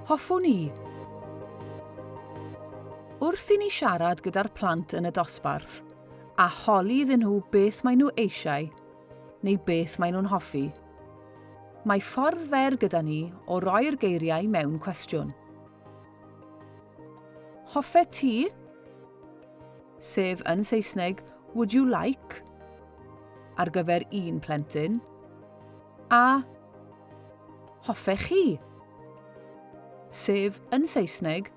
Hoffwn i. Wrth i ni siarad gyda'r plant yn y dosbarth a holi iddyn nhw beth maen nhw eisiau neu beth maen nhw'n hoffi, mae ffordd fer gyda ni o roi'r geiriau mewn cwestiwn. Hoffet ti? Sef yn Saesneg would you like? Ar gyfer un plentyn, a Hoffech chi? Sef, yn Saesneg,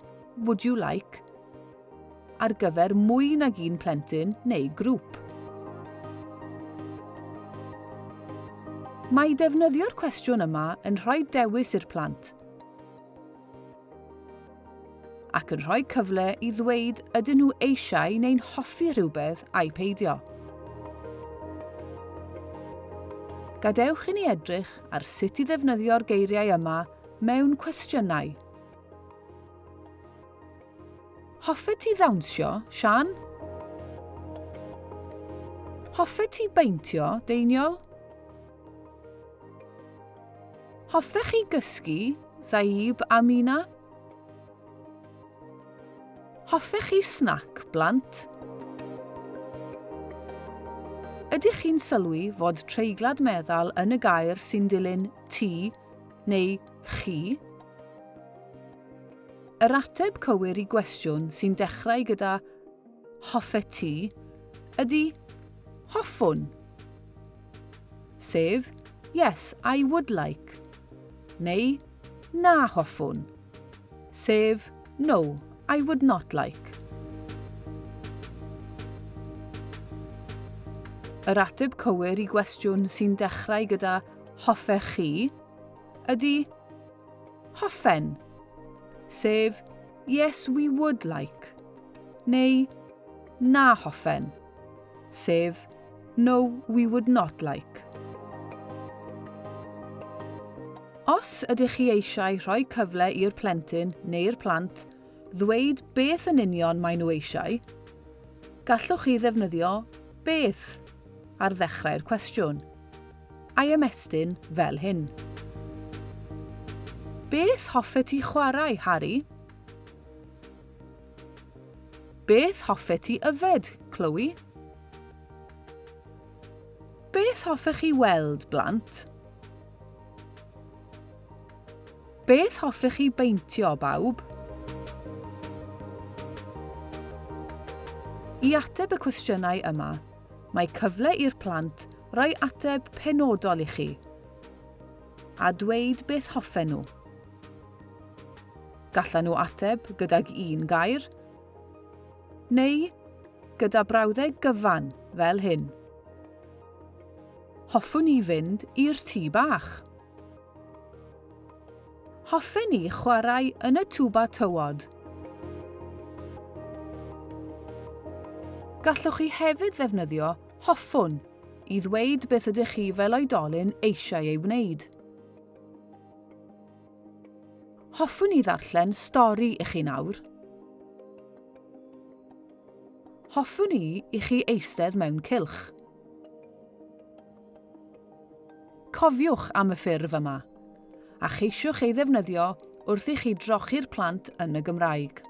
would you like? Ar gyfer mwy nag un plentyn neu grŵp. Mae defnyddio'r cwestiwn yma yn rhoi dewis i'r plant ac yn rhoi cyfle i ddweud ydyn nhw eisiau neu'n hoffi rhywbeth ai peidio. Gadewch i ni edrych ar sut i ddefnyddio'r geiriau yma mewn cwestiynau. Hoffet ti ddawnsio, Sian? Hoffet ti beintio, Deiniol? Hoffech chi gysgu, Zaib a Mina? Hoffech chi snac, blant? Ydych chi'n sylwi fod treiglad meddal yn y gair sy'n dilyn ti neu chi? Yr ateb cywir i gwestiwn sy'n dechrau gyda hoffet ti ydy hoffwn, sef yes, I would like, neu na hoffwn. Sef No, I would not like. Yr ateb cywir i gwestiwn sy'n dechrau gyda hoffech chi ydy hoffen, sef Yes, we would like, neu na hoffen, sef No, we would not like. Os ydych chi eisiau rhoi cyfle i'r plentyn neu'r plant ddweud beth yn union maen nhw eisiau, gallwch chi ddefnyddio 'beth' ar ddechrau'r cwestiwn, a'i ymestyn fel hyn. Beth hoffet ti chwarae, Harry? Beth hoffet ti yfed, Chloe? Beth hoffech chi weld, blant? Beth hoffech chi beintio, bawb? I ateb y cwestiynau yma, mae cyfle i'r plant roi ateb penodol i chi a dweud beth hoffen nhw. Gallan nhw ateb gydag un gair, neu gyda brawddeg gyfan fel hyn. Hoffwn i fynd i'r tŷ bach. Hoffen ni chwarae yn y twba tywod. Gallwch chi hefyd ddefnyddio hoffwn i ddweud beth ydych chi fel oedolyn eisiau ei wneud. Hoffwn i ddarllen stori i chi nawr. Hoffwn i i chi eistedd mewn cylch. Cofiwch am y ffurf yma, a cheisiwch ei ddefnyddio wrth i chi drochi'r plant yn y Gymraeg.